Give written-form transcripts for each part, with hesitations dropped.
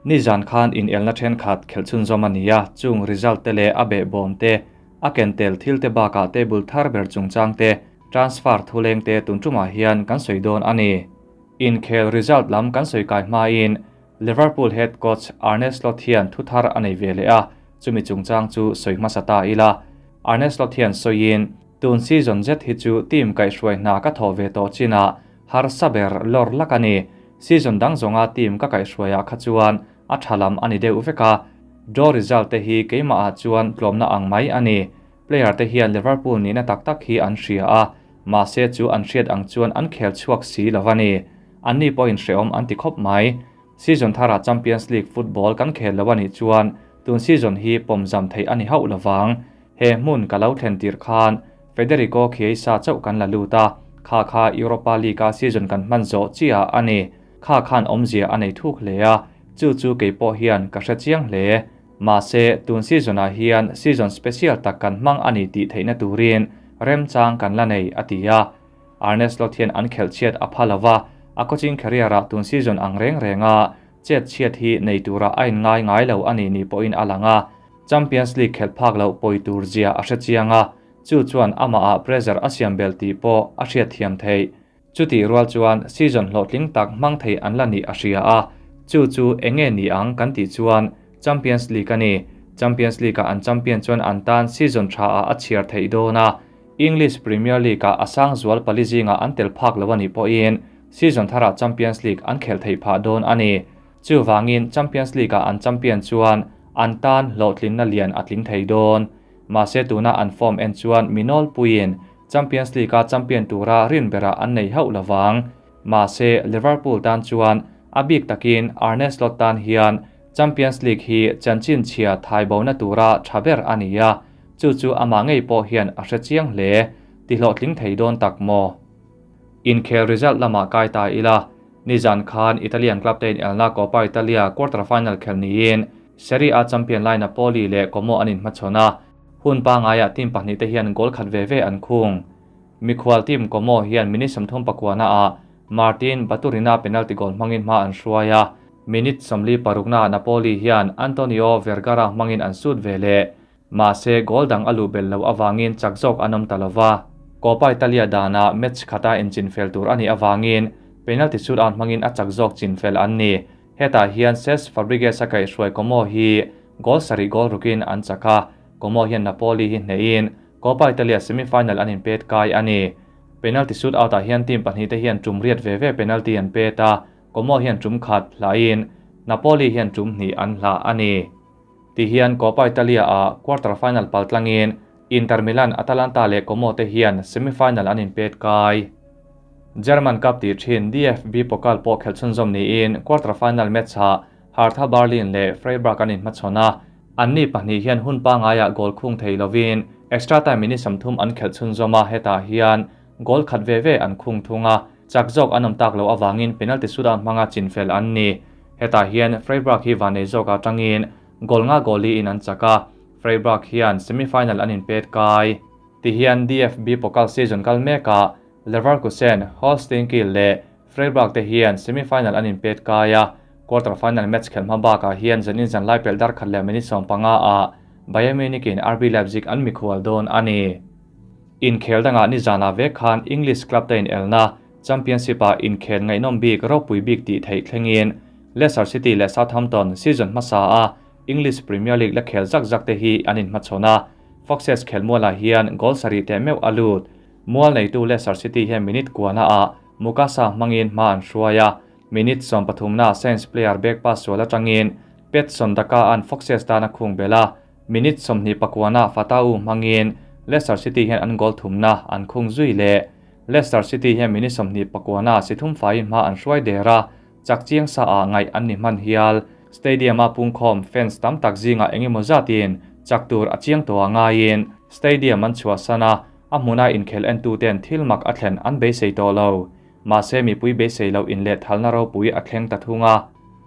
Nizan khan inelna thenkhat khelh chhunzawm a ni a, chung result te leh a behbawm te, a ken tel thil te bakah table thar ber chungchang te, transfer thuleng te tun tumah hian kan sawi dawn a ni. Inkhel result lam kan sawi kai hmain Liverpool head coach Arne Slot hian thu thar a nei ve leh a, chumi chungchang chu sawi hmasa ta ila. Arne Slot hian sawiin, Tun season zet hi chu team kaihhruai hna ka thawh ve tawh chinah harsa ber lawr lak a ni. Season dang zawnga team ka kaihhruaiah kha chuan a tha lam a ni deuh vek a, draw result te hi keimahah chuan tlawmna ang mai a ni. Player te hian Liverpool nihna tak tak hi an hria a, mahse chu an hriat ang chuan an khel chhuak si lo a ni. Anni pawhin hrehawm an ti khawp mai. Season tharah Champions League football kan khel lo a nih chuan tun season hi pawmzam theih a ni hauh lovang. He hmun ka lo thlen tirh khan Federico Chiesa chauh kan la lut a, kha kha Europa League-a season kan hman zawh chiah a ni. Kha khan awmzia a nei thuk hle a, chu chu kei pawh hian ka hre chiang hle. Mahse, tun season-ah hian season special tak kan hmang a ni tih theihna turin remchang kan la nei, a ti a. Arne Slot hian an khelh chhiat a pha lova, a coaching career-ah tun season ang reng renga chet chhiat hi nei tura a inngai ngai lo a ni ni pawhin a lang a. Champions League khelh phak loh pawi tur zia a hre chiang a, chu chuan amahah pressure a siam belh tih pawh a hriatthiam theih. Chutih rual chuan season hlawhtling tak hmang thei an la nih a hria a, chu chu eng nge ni ang kan tih chuan Champions League a ni. Champions League-ah an champion chuan an tan season thaah a chhiar theih dawn a, English Premier League-ah a sang zual pali zingah an tel phak lo a nih pawhin season tharah Champions League an khelh theih phah dawn a ni. Chuvangin Champions League-ah an champion chuan an tan hlawhtlinna lian a tling thei dawn. Mahse tuna an form en chuan mi nawlpuiin Champions League-a champion tura rin berah an nei hauh lovang. Mahse Liverpool tan chuan a bik takin Arne Slot tan hian Champions League hi chanchin chhia thai bona tura tha ber a ni a, chu chu amah ngei pawh hian a hre chiang hle. Ti hlawhtling thei dawn tak maw? Inkhel result lamah kai ta ila, nizan khan Italian club te inelna Coppa Italia quarter final khel niin Serie A champion lai Napoli leh Como an inhmachhawn a, hun pangaiah team pahnihte hian goal khat ve ve an khung. Mikhual team Como hian minute 39 ah Martin Baturina penalty goal hmangin hma an hruai a, minute 46 Napoli hian Antonio Vergara hmangin an sut ve leh. Mahse, goal dang a luh belh loh avangin chak zawk an awm ta lo va. Coppa Italia danah match khata inchinfel tur a nih avangin penalty shootout hmangin a chak zawk chinfel an ni. Hetah hian Cesc Fabregas a kaihhruai Como hi goal sarih goal rukin an chak a, Como hian Napoli hi hnehin Coppa Italia semi-final an inpet kai a ni. Penalty shootout-ah hian team pahnihte hian tum riat ve ve penalty an pet a, Como hian tum khat hlahin Napoli hian tum hnih an hlah a ni. Ti hian Coppa Italia ah quarter final pal tlangin Inter Milan, Atalanta leh Como te hian semi final an inpet kai. German Cup tih thin DFB Pokal pawh khelh chhunzawm niin quarter final match ah Hertha Berlin leh Freiburg an inhmachhawn a, anni pahnih hian hun pangaiah goal khung thei lovin extra time minute 30 an khelh chhunzawm a, hetah hian goal khat ve ve an khung thung a, chak zawk an awm tak loh avangin penalty shootout hmanga chinfel an ni. Hetah hian Freiburg hi vanei zawk atangin goal nga goal li in an chak a, Freiburg hian semi-final an inpet kai. Tihian DFB Pokal season kal mekah Leverkusen, Holstein Kiel leh Freiburg te hian semi-final an inpet kai a, quarter final match khelh hma bakah hian zanin zan lai pelh dar khat leh minute 15 ah Bayern Munich in RB Leipzig an mikhual dawn a ni. Inkhel dangah nizanah vek khan English club te inelna Championship-ah inkhel ngaihnawm bik ropui bik tih theih thlengin Leicester City leh Southampton season hmasa a English Premier League la khel zak zak te hi an inhmachhawn a, Foxes khelmualah hian goal sarih teh meuh a lut. Mual neitu Leicester City hian minute kuana ah Mukasa hmangin hma an hruai a, minute 13 na Saints player back pass sual atangin Patson Daka an Foxes tan a khung belh a, minute 29 Fatawu hmangin Leicester City hian an goal thumna an khung zui leh. Leicester City hian minute 29 si thum faiin hma an hruai der a, chak chiang sa ah ngaih an ni hman hial. Stadium a pungkhawm fans tam tak zingah engemaw zatin chak tur a chiang tawh a ngaiin stadium an chhuahsan a, a hmuna inkhel entu ten thil mak a thlen an beisei tawh lo. Mahse mipui beisei loh in leh thalna ropui a thleng ta thung a.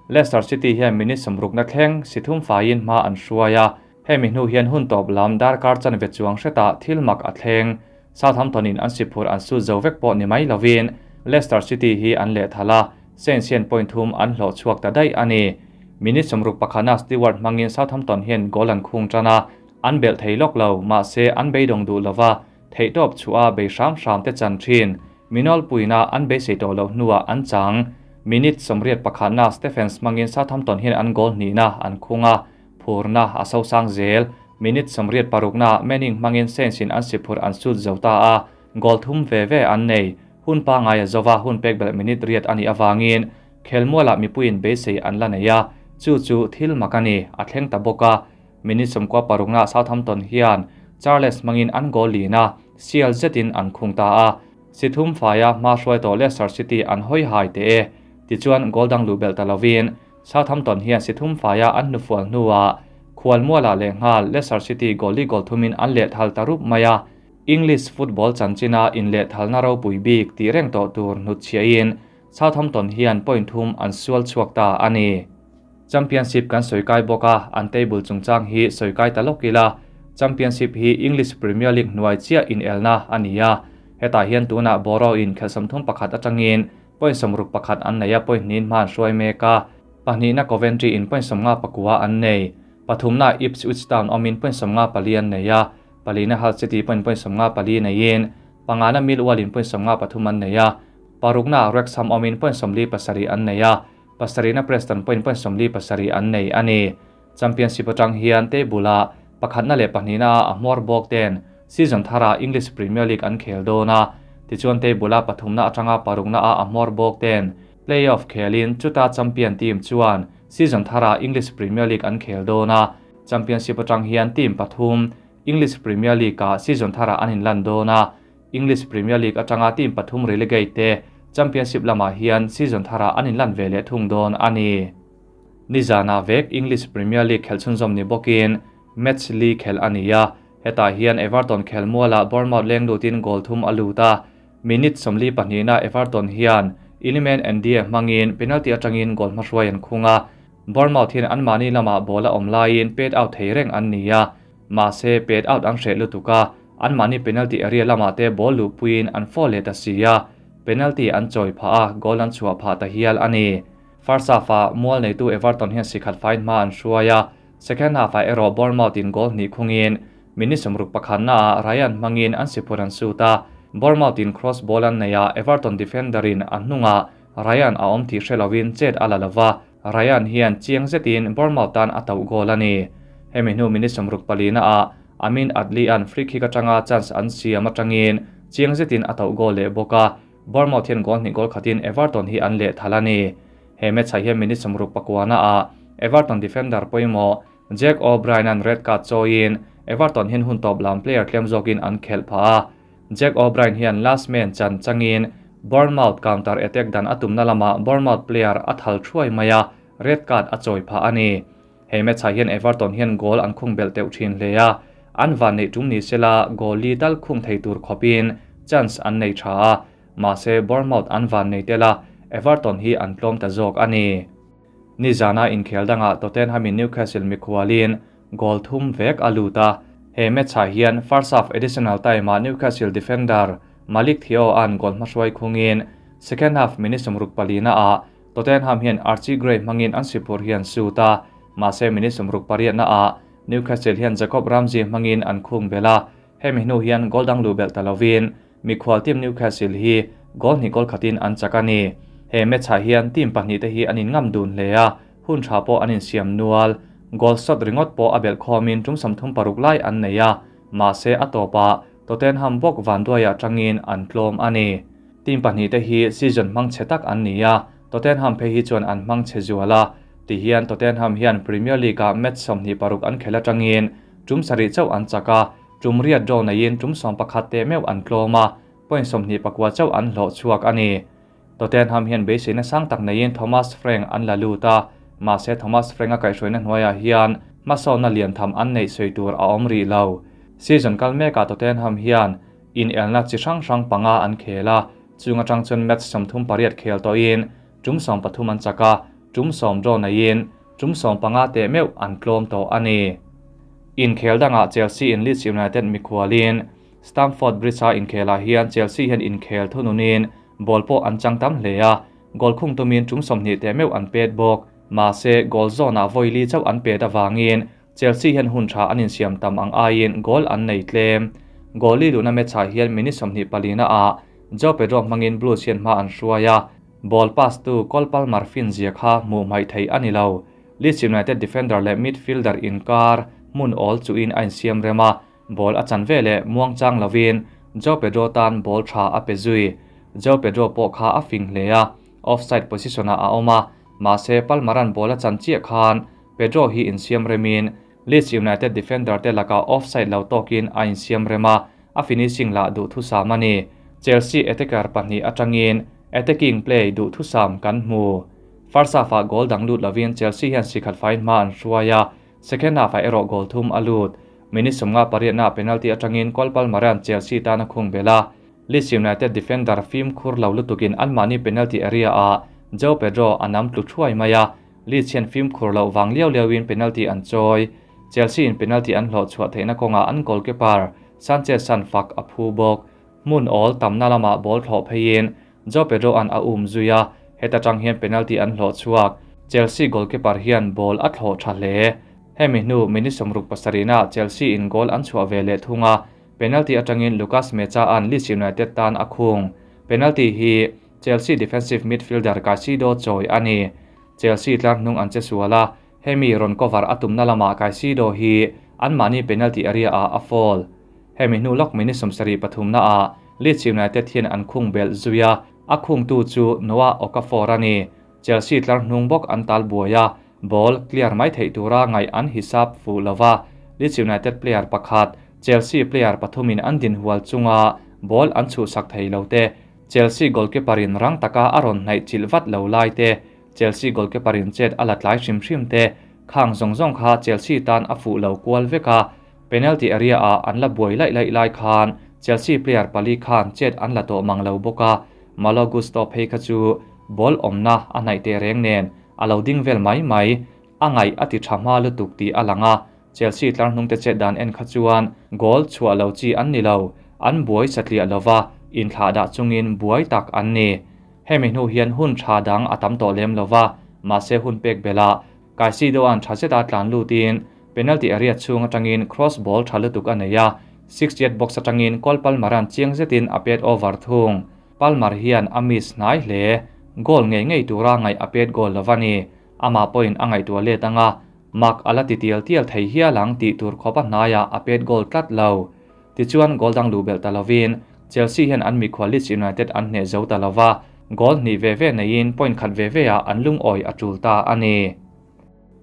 Leicester City hian minute 60 na thleng si thum faiin hma an hruai a, hemi hnu hian hun tawp lam darkar chanve chuang hretah thil mak a thleng. Southampton in an siphur an sut zo vek pawh ni mai lovin Leicester City hi an leh thal a, Saints hian point thum an hlawh chhuak ta daih a ni. Minute 61na Stewart hmangin Southampton hian goal an khung tan a, an belh thei lawk lo, mahse an beidawng duh lova, theihtawp chhuah a bei hram hram te chan thin. Minol puina an beisei tawh loh hnuah an chang. Minute 81na Stephens hmangin Southampton hian an goal hnihna an khung a, phurna a sosang zel. Minute 86na Manning hmangin Saints in an siphurh an sut zo ta a, goal thum ve ve an nei. Hun pangai a zova hun pek belh minute 8 ani awangin khelmuala mipuiin beisei an la nei a, chu chu thil mak ani a thleng ta bawk a. Minute 96na Southampton hian Charles hmangin an goal lina sial zetin an khung ta a, sithum faia hma hruai tawh Leicester City an hoi hai te e. Tichuan goal dang lu belh ta lovin Southampton hian sithum faia an hnufual hnuah khualmuala lehnghal Leicester City goal li goal thumin an leh thal ta rup mai a. English football chanchina in leh thalna ropui bik tih reng tawh tur hnut chhiahin Southampton hian point thum an sual chhuak ta ani. Championship kan sawikai bawk a, an table chungchang hi sawikai ta lawk ila. Championship hi English Premier League hnuai chiah in elna ani a. Hetah hian tunah Borough in khel 31 atangin point 61 an nei a, point hnin hman hruai mek a. Pahnihna Coventry in point 59 an nei. Pathumna Ipswich Town awmin point 54 an nei a. Palina Hull City point 54 neiin pangana Millwall in point 53 an nei a. Parukna Wrexham awmin point 47 an nei a. Pasarina Preston point 47 an nei ani. Championship atang hian table a pakhatna leh pahnihna a hmawr bawk ten season thara English Premier League an khel dawn a. Tichuan table a pathumna atanga parukna a hmawr bawk ten playoff khelin chuta champion team chuan season thara English Premier League an khel dawn a. Championship atang hian team pathum English Premier League a season thara an inlan dawn a. English Premier League atanga team pathum relegate te Championship lamah hian season thara an inlan ve leh thung dawn ani. Nizana vek English Premier League khel chhunzawm ni bawkin match li khel ani a. Hetah hian Everton khel muala Bournemouth leng lutin goal thum a lut a. Minute 42na Everton hian Iliman Ndiaye hmangin penalty atangin goal hmahruai an khung a. Bournemouth hian an mahni lamah ball a awm laiin paid out thei reng an ni a. Mahse paid out an hreh lutuk a, an mahni penalty area lamah te ball luhpuiin an foul leh ta si a. Penalty an chawi phah a, goal an chhuah phah ta hial ani. First half a mual neitu Everton hian sikhat fain hma an hruai a. Second half a erawh Bournemouth in goal hnih khungin minute 61na a Ryan hmangin an siphur an sut a. Bournemouth in cross ball an nei a, Everton defender in a hnungah Ryan a awm tih hrelovin chet a la lova. Ryan hian chiang zetin Bournemouth tan a tauh goal ani. Hemi hnu minute 64na a Amin Adli an free kick atanga chance an siam atangin chiang zetin a tauh goal leh bawk a. Bournemouth hian goal hnih goal khatin Everton hi an leh thal ani. He match ah hian minute 69na a Everton defender pawimawh Jack O'Brien an red card chawiin Everton hian hun tawp lam player tlem zawkin an khelh phah a. Jack O'Brien hian last man chan changin Bournemouth counter attack dan a tumna lamah Bournemouth player a thal thuai mai a, red card a chawi phah ani. He match ah hian Everton hian goal an khung belh teuh thin hle a, an van nei tum ni sela goal li tal khung thei tur khawpin chance an nei tha a, mahse Bournemouth an van nei tela Everton hi an tlawm ta zawk ani. Nizana inkhel dangah Tottenham in Newcastle mikhualin goal thum vek a lut a. He match ah hian first half additional time a Newcastle defender Malik Theo an goal hmahruai khungin second half minute 64na a Tottenham hian Archie Gray hmangin an siphur hian sut a, mahse minute 68na a Newcastle hian Jacob Ramsey hmangin an khung bela. Hemi hnu hian goal dang lu belh ta lovin mikhual team Newcastle hi goal hnih goal khatin an chak ani. He match ah hian team pahnih te hi an in ngam dun hle a, hun tha pawh an insiam nual. Goal shot ringawt pawh a belh khawmin tum 36 lai an nei a, mahse a tawpah Tottenham bawk van duaiah tangin an tlawm ani. Team pahnih te hi season hmang che tak an ni a, Tottenham phei hi chuan an hmang che zual a. Ti hian Tottenham hian Premier League a match 26 an khel atangin tum sarih chauh an chak a, tum riat draw neiin tum 11 te meuh an tlawm a, point 24 chauh an hlawh chhuak ani. Tottenham hian beiseina sang tak neiin Thomas Frank an la lut a, mahse Thomas Frank a kaihhruaina hnuaiah hian hmasawnna lian tham an neih sawi tur a awm rih lo. Season kal mekah Tottenham hian in elna chi hrang hrang panga an khel a, chung atang chuan match 38 khel tawhin tum 13 an chak a, tum 10 draw neiin tum 15 te meuh an tlawm tawh ani. In khel dangah Chelsea in Leeds United mikhualin Stamford Bridge a inkhelah hian Chelsea hian inkhel thununin ball pawh an chang tam hle a, goal khung tumin tum 20 te meuh an pet bawk. Mahse, goal zawnah vawi li chauh an pet avangin Chelsea hian hun tha an insiam tam ang aiin goal an nei tlem. Goal li luhna match-ah hian minute 24 ah Joao Pedro hmangin Blues hian hma an hruai a, ball pass tu Cole Palmer fin zia kha hmuh hmaih theih a ni lo. Leeds United defender leh midfielder inkar hmun awl chuhin a insiam rem a, ball a chan veleh muangchang lovin Joao Pedro tan ball tha a pe zui. Joao Pedro pawh kha a fing hle a, offside position-ah a awm a, mahse Palmer-a'n ball a chan chiah khan Pedro hi insiam remin Leeds United defender te lakah offside lo tawkin a insiam rem a, a finishing lah duhthusam a ni. Chelsea attacker pahnih atangin attacking play duhthusam kan hmu. First half-ah goal dang lut lovin Chelsea hian sikhat faiin hma an hruai a, second half-ah erawh goal thum a lut. Minute 58-ah penalty atangin Cole Palmer-a'n Chelsea tan a khung belh a, Leeds United defender fimkhur lo lutukin anmahni penalty area-ah Joao Pedro a nam tlu thuai mai a, Leeds hian fimkhur loh vang liau liauin penalty an chawi. Chelsea in penalty an hlawh chhuah theihna kawngah an goalkeeper Sanchez an fak a phu bawk. Hmun awl tamna lamah ball thlawh pheiin Joao Pedro-a'n a um zui a, heta tang hian penalty an hlawh chhuak. Chelsea goalkeeper hian ball a thlawh tha hle. Hemi hnu minute 67-ah Chelsea in goal an chhuah ve leh thung a, penalty atangin Lucas Mecha-a'n Leeds United tan a khung. Penalty hi Chelsea defensive midfielder Caicedo chawi a ni. Chelsea tlar hnung an che sual a, hemi rawn cover a tumna lamah Caicedo hi anmahni penalty area-ah a foul. Hemi hnu lawk minute 73 naah Leeds United hian an khung belh zui a, a khungtu chu Noah Okafor a ni. Chelsea tlar hnung bawk an tal buai a, ball clear mai theih tura ngaih an hisap fuh lova. Leeds United player pakhat, Chelsea player pathumin an din hual chunga ball an chhuhsak thei lo te, Chelsea goalkeeper in rang taka a rawn hnaih chilh vat lo lai te, Chelsea goalkeeper in chet a la tlai hrim hrim te, khang zawng zawng kha Chelsea tan a fuh lo kual vek a, penalty area ah an la buai laih laih lai khan Chelsea player pali khan chet an la tawh mang lo bawk a, Malo Gusto phei kha chu ball awmna a hnaih teh reng nen a lo ding vel mai mai, a ngaih a ti tha hma lutuk tih a lang a, Chelsea tlar hnung te chet dan en kha chuan goal chhuah lo chi an ni lo, an buai satliah lova inthlah dah chungin buai tak an ni. Hemi hnu hian hun tha dang a tam tawh lem lova, mahse hun pek belah Caicedo-a'n tha zeta tlan lutin penalty area chhung atangin cross ball tha lutuk a nei a, 60 box atangin Cole Palmer-a'n chiang zetin a pet over thung. Palmer hian a miss hnai hle, goal ngei ngei tura ngaih a pet goal lova ni. Amah pawhin a ngaihtuah let anga, mak a la ti tial tial thei hial ang tih tur khawpa hnaiah a pet goal tlat lo. Tichuan goal dang luh belh ta lovin Chelsea hian an mikhual Leeds United an hneh zo ta lova, goal hnih ve ve neiin point khat ve ve ah an lungawi a tul ta a ni.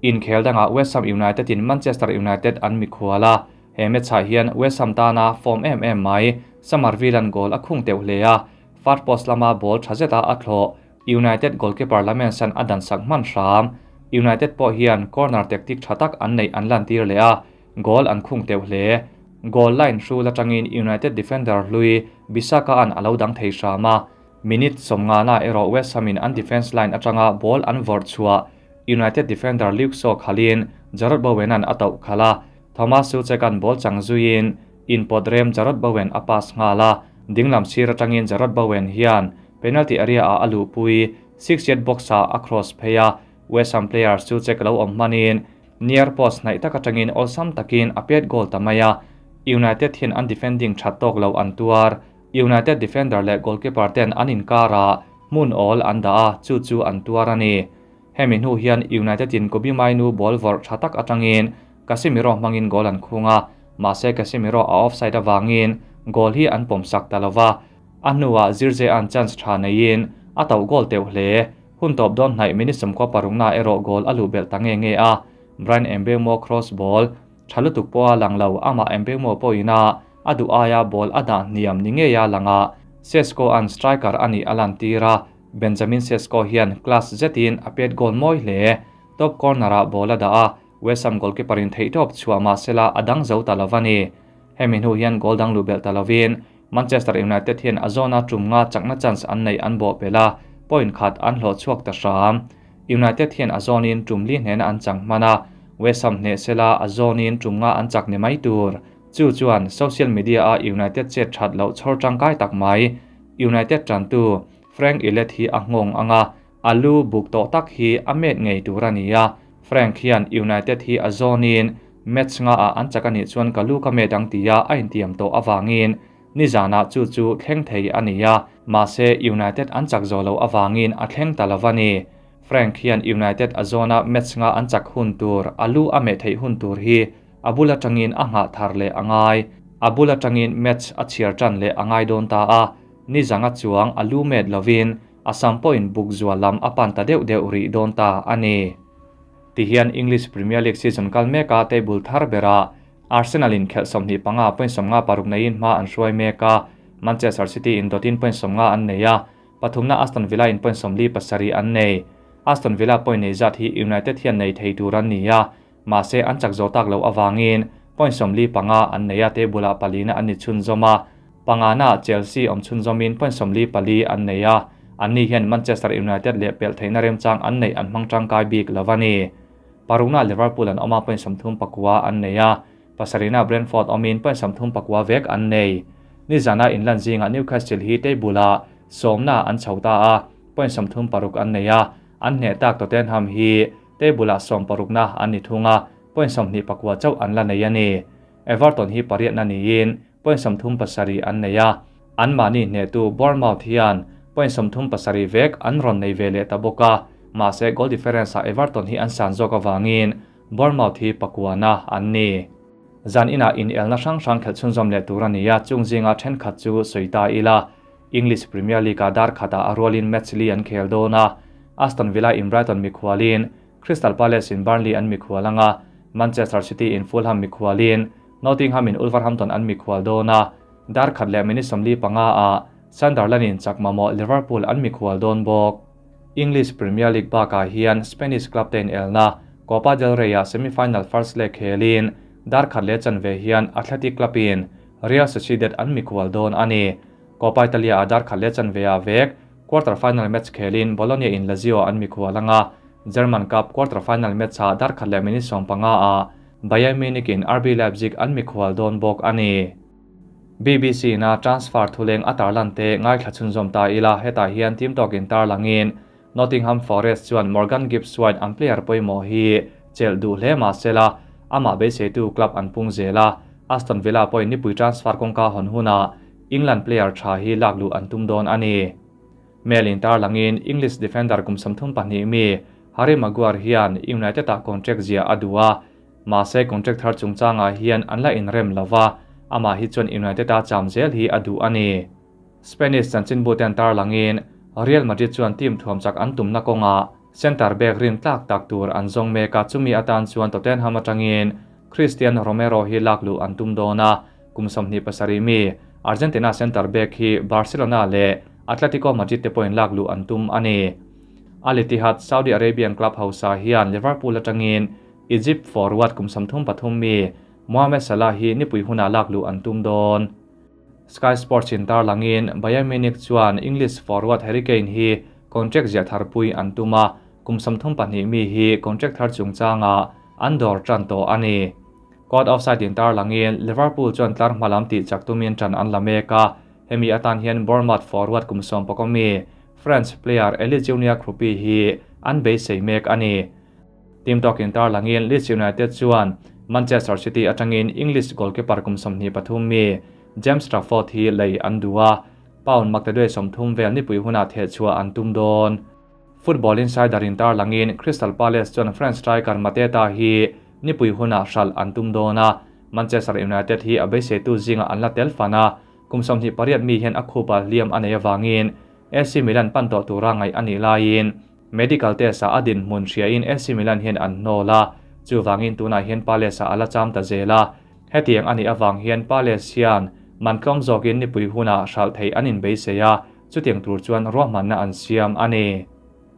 Inkhel dangah West Ham United in Manchester United an mikhual a, he match-ah hian West Ham tana form em em mai Summerville-a'n goal a khung teuh hle a, far post lama ball tha zeta a thlawh United goalkeeper Lammens-a'n a dan sak hman hram. United pawh hian corner tactic tha tak an neih an lantir leh a, goal an khung teuh hle. Goal line hrul atangin United defender hlui Bissaka-a'n a lo dang thei hram a, minute 50 na erawh West Ham-in an defence line atanga ball an vawrh chhuah United defender Luke Shaw khalin Jarrod Bowen-a'n a tauh khalh a, Thomas Soucek-a'n ball chang zuiin inpawt rem Jarrod Bowen a pass nghal a, dinglam sir atangin Jarrod Bowen hian penalty area-ah a luhpui 6-yard box-ah a cross phei a, West Ham player Soucek lo awm hmanin near post hnaih tak atangin awlsam takin a pet goal ta mai a, United hian an defending that tawk lo an tuar. United defender leh goalkeeper ten an inkara hmun awl an dah a, chu chu an tuar a ni. Hemi hnu hian United in Kobbie Mainoo ball vawrh tha tak atangin Casemiro hmangin goal an khung a, mahse Casemiro a offside awangin goal hi an pawm sak ta lova, a hnuah Zirkzee-a'n chance tha neiin a tauh goal teuh hle. Hun tawp dawn hnaih minute 96 na erawh goal a luh belh ta nge nge a, Bryan Mbeumo cross ball tha lutuk pawh a lang lo, amah Mbeumo pawhina a duh aia ball a dah hniam ni ngei a langa Sesko-a'n striker a nih a lantir a, Benjamin Sesko hian class zetin a pet goal mawi hle. Top corner-ah ball a dah a, West Ham goalkeeper in theihtawp chhuah mahsela a dang zo ta lova ni. Hemi hnu hian goal dang luh belh ta lovin Manchester United hian a zawna tum nga chakna chance an nei an bawh pel a, point khat an hlawh chhuak ta hram. United hian a zawnin tum li hnena an chang hman a, West Ham hneh sela a zawnin tum nga an chak ni mai tur. Chu chuan social media a United chet that loh chhawr tangkai tak mai. United tantu Frank Ilett hi a nghawng anga. A lu buk tawh tak hi a met ngei tur a ni a, Frank hian United hi a zawnin match nga ah an chak a nih chuan ka lu ka met ang tia a intiam tawh avangin nizanah chu chu thleng thei a ni a, mahse United an chak zawh loh avangin a thleng ta lo a ni. Frank hian United a zawna match nga an chak hun tur, a lu a meh theih hun tur hi a bul atangin a nghah thar leh a ngai. A bul atangin match a chhiar tan leh a ngai dawn ta a, nizanga chuang a lu met lovin a sam pawhin buk zual lam a pan ta deuh deuh rih dawn ta a ni. Tihian English Premier League season kal meka table thar berah Arsenal in khelh 25 point 56 neiin hma an hruai mek a, Manchester City in dawtin point 50 an nei a, pathumna Aston Villa in point 47 an nei. Aston Villa point nei zat hi United hian nei thei tur an ni a, mahse an chak zo tak loh awangin point 45 an nei a, table ah palina an ni chhunzawm a, pangana Chelsea awm chhunzawmin point 44 an nei a, anni hian Manchester United leh pelh theihna remchang an nei an hmang tangkai bik lo a ni. Parukna Liverpool an awm a, point 39 an nei a, pasarihna Brentford awmin point 34 vek an nei. Nizana inlan zinga Newcastle hi table ah sawmna an chho ta a, point 36 an nei a, an hneh tak Tottenham hi table ah 16na an ni thung a, point 24 chauh an la nei a ni. Everton hi pariatna niin point 37 an nei a, an mahni hnehtu Bournemouth hian point 37 vek an rawn nei ve leh ta bawk a, mahse goal difference ah Everton hi an san zawk awangin Bournemouth hi pakuana an ni. Zan inah in elna hrang hrang khelh chhunzawm leh tur a ni a, chung zinga thenkhat chu sawi ta ila. English Premier League ah dar khatah a rualin match li an khel dawn a, Aston Villa in Brighton mikhualin, Crystal Palace in Burnley an mikhual anga, Manchester City in Fulham mikhualin, Nottingham in Wolverhampton an mikhual dawn a, dar khat leh minute 45 ah Sunderland in chak mamawh Liverpool an mikhual dawn bawk. English Premier League bakah hian Spanish club te in elna Copa del Rey ah semi-final first leg khelin dar khat leh chanve hian Athletic Club in Real Sociedad an mikhual dawn a ni. Copa Italia ah dar khat leh chanve ah vek quarter final match khelin Bologna in Lazio an mikhual anga, German Cup quarter final match ah dar khat leh minute 15 ah Bayern Munich in RB Leipzig an mikhual dawn bawk a ni. BBC na transfer thuleng a tarlan te ngaithla chhunzawm ta ila, hetah hian team talk in tarlangin Nottingham Forest chuan Morgan Gibbs-White an player pawimawh hi chelh duh hle mahsela amah beiseitu club an pung zel a, Aston Villa pawhin nipui transfer kawngka hawn hunah England player tha hi lak luh an tum dawn a ni. Mail in tarlangin English defender kum 32 mi Harry Maguire hian United ah contract zia a duh a, mahse contract thar chungchangah hian an la inrem lova, amah hi chuan United a cham zel hi a duh a ni. Spanish chanchinbu ten tarlangin Real Madrid chuan team thuam chak an tumna kawnga center back rin tlak tak tur an zawng mek a, chumi atan chuan Tottenham atangin Cristian Romero hi lak luh an tum dawn a, kum 27 mi Argentina center back hi Barcelona leh Atletico Madrid te pawhin lak luh an tum a ni. Al Ittihad Saudi Arabian club hausa hian Liverpool atangin Egypt forward kum 33 mi Mohamed Salah hi nipui hunah lak luh an tum dawn. Sky Sports in tarlangin Bayern Munich chuan English forward Harry Kane hi contract zia tharpui an tum a, kum 32 mi hi contract thar chungchanga an dawr tan tawh a ni. Caught offside in tarlangin Liverpool chuan tlar hmalam tih chak tumin tan an la mek a, hemi atan hian Bournemouth forward kum 11 mi French player Eli Junior Kroupi hi an beisei mek a ni. Team talk in tarlangin Leeds United chuan Manchester City atangin English goalkeeper kum 23 mi James Trafford hi lei an duh a, pound maktaduai 30 vel nipui hunah theh chhuah an tum dawn. Football Insider in tarlangin Crystal Palace chuan French striker Mateta hi nipui hunah hral an tum dawn a, Manchester United hi a beiseitu zinga an la tel fan a, kum 28 mi hian a khupa hliam a nei awangin AC Milan pan tawh tura ngaih a nih laiin medical test ah a din hmun hriain AC Milan hian an hnawl a, chuwangin tunah hian Palace ah a la cham ta zel a, hetiang a nih awang hian Palace hian man tlawm zawkin nipui hunah hral thei an inbeisei a, chutiang tur chuan ruahmanna an siam a ni.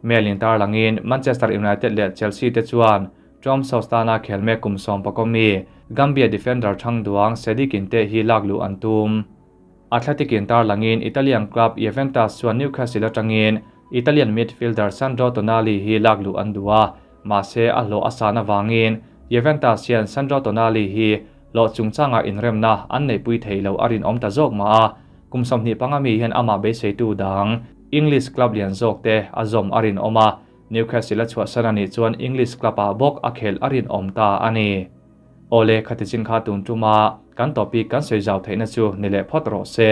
Mail in tarlangin Manchester United leh Chelsea te chuan Tom Sostana khel mek kum 11 mi Gambia defender Thang Duang Sadiq te hi lak luh an tum. Athletic in tarlangin Italian club Juventus chuan Newcastle atangin Italian midfielder Sandro Tonali hi lak luh an duh a, mahse a hlawh a san awangin Juventus hian Sandro Tonali hi hlawh chungchanga inremna an neipui thei lo a rinawm ta zawk ma a, kum 25 mi hian amah beiseitu dang. English club lian zawk te a zawm a rinawm a, Newcastle a chhuahsan a nih chuan English club ah bawk a khelh a rinawm ta a ni. Awle, khati chin kha tun tuma kan topic kan sawi zau theihna chu ni leh phawt rawh se.